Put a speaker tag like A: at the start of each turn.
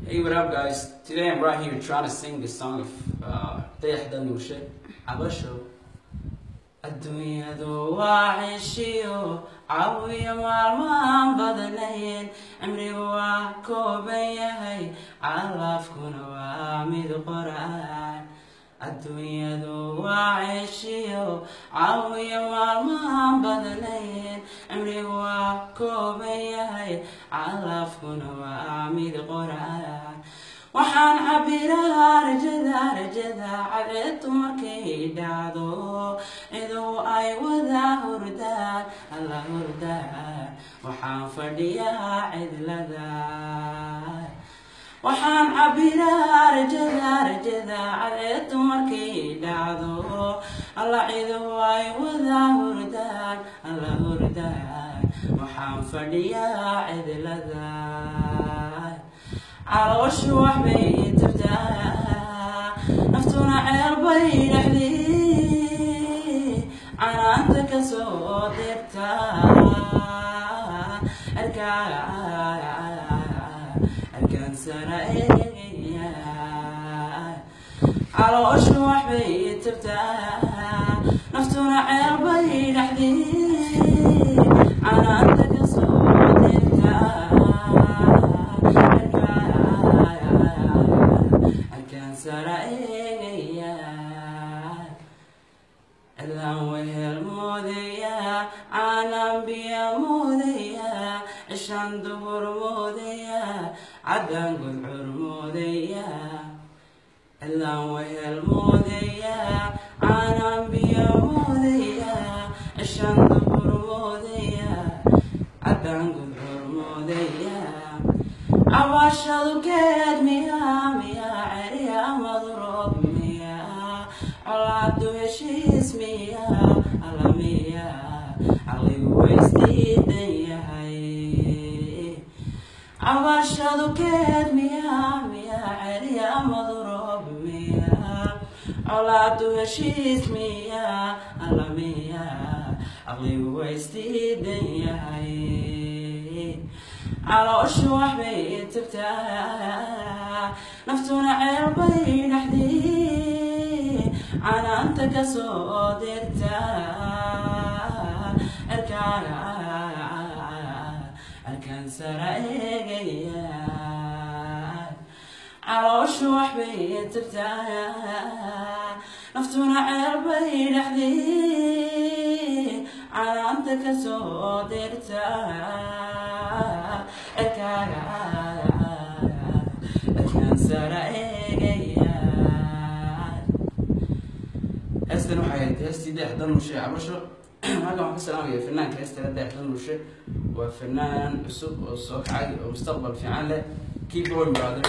A: Hey, what up, guys? Today I'm right here trying to sing the song of Dayax Dalnuurshe, Cabasho. Adduunyadu waa ceshiyo caawiya maalmahan badnayn, cimrigu waa kooban yahay, calafkuna waa mid qoran. Adduunyadu waa ceshiyo caawiya maalmahan badnayn, cimrigu waa kooban yahay, calafkuna waa mid qoran. Waxaan cabirahaa rajada, rajada cadceedu markay dhacdo, ciduhu ay wada hurdaan, alla hurdaan, waxaan fadhiyaa cidlada. Waxaan cabiraa rajada, rajada cadceedu markay dhacdo, alla ciduhu ay wada hurdaan, alla hurdaan, waxaan fadhiyaa cidlada. Calooshu waxbay tabtaa, naftuna ceel bay dhexdii canaanta kasoo dirta, arkaan sara eegaya. Calooshu waxbay tabtaa, naftuna ceel bay dhexdii canaanta kasoo dirta, arkaan sara eegaya. Cidlaan wehel moodaya, caanaan biya moodaya, cishaan duhur moodaya, caddaan gudcur moodaya. Cidlaan wehel moodaya, caanaan biya moodaya, cishaan duhur moodaya, caddaan gudcur moodaya. Cabashadu keed miyaa, miyaa ceriya madroob miyaa, colaadu heshiis miyaa, alla miyaa, caqligu waysdiidan yahay. Cabashadu keed miyaa, miyaa ceriya madroob miyaa, colaadu heshiis miyaa, alla miyaa, caqligu waysdiidan yahay. Calooshu waxbay tabtaa, naftuna ceel bay dhexdii canaanta kasoo dirta, arkaan sara eegaya. Calooshu waxbay tabtaa, naftuna ceel bay dhexdii canaanta kasoo dirta, arkaan sara eegaya. Heestan waxay ahayd heestii Dayax Dalnuurshe, Cabasho. Halkan waxaan ka salaamaya fanaanka heestana, Dayax Dalnuurshe. Waa fanaan cusub oo soo kacay oo mustaqbal fiican leh. Keep going, brother.